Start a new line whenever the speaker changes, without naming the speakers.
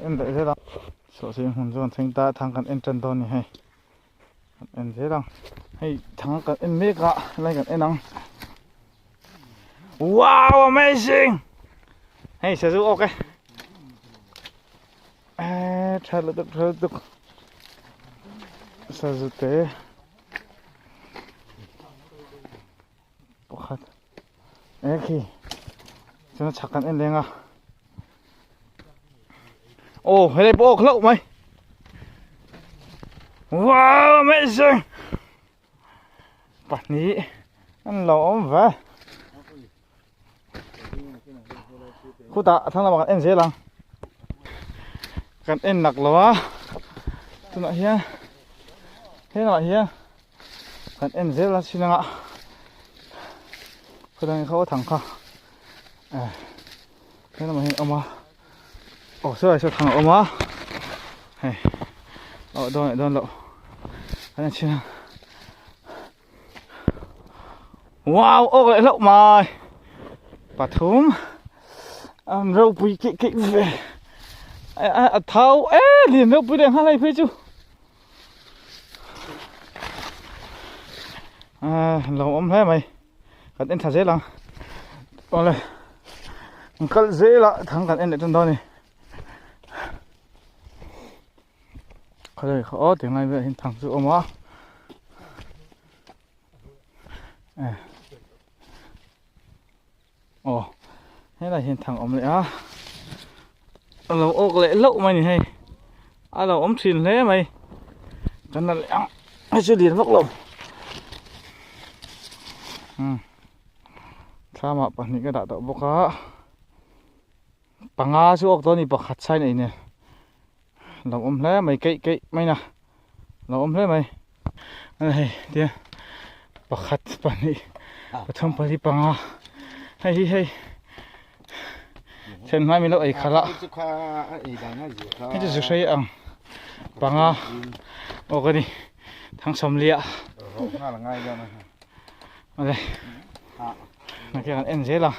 en leh zel ang. Sawhching hmun chu kan thleng ta a, thang kan en tan dawn a ni hei. Kan en zel ang. Hei thang kan en mek a, helai kan en ang. Wow amazing! Hei sazu awk e. Eh tha lutuk tha lutuk. Sazu te. Pakhat e khi chuan chhak kan en leng a aw helai pawh awk hlauh mai wow amazing pahnih an lo awm ve khutah a thlang lamah kan en zel ang kan en lak lo a tunah hian helamah hian kan en zel a chin anga khawdang kha aw thang kha eh helamah hian awm a aw sawi saw thang a awm a hei aw dawn leh dawn loh kan en chin a wow awk leh hlauh mai pathum an ropui keih keih ve a thau e lian ropui leh nghal hei phei chu. Ah, lo awm hle mai kan en thla zel ang awle an kal zel a thang kan en leh tan dawn a ni khawi kha aw tinglai velah hian thang chu a awm a eh aw helai hian thang awm leh a a lo awk leh hlauh mai a ni hei a lo awm thin hle mai kan la leh ang hei chu lian vak lo umm thlamah pahnih ka dah tawh bawk a panga chu awk dawn a ni pakhat sain a inen lo awm hle mai keih keih mai na lo awm hle mai hei tia pakhat pahnih pathum pali panga hei hi hei then hmai min lo ei khalh a hei chu zu hrei ang panga awk a ni Thangsawmliah awle nakhian kan en zel a.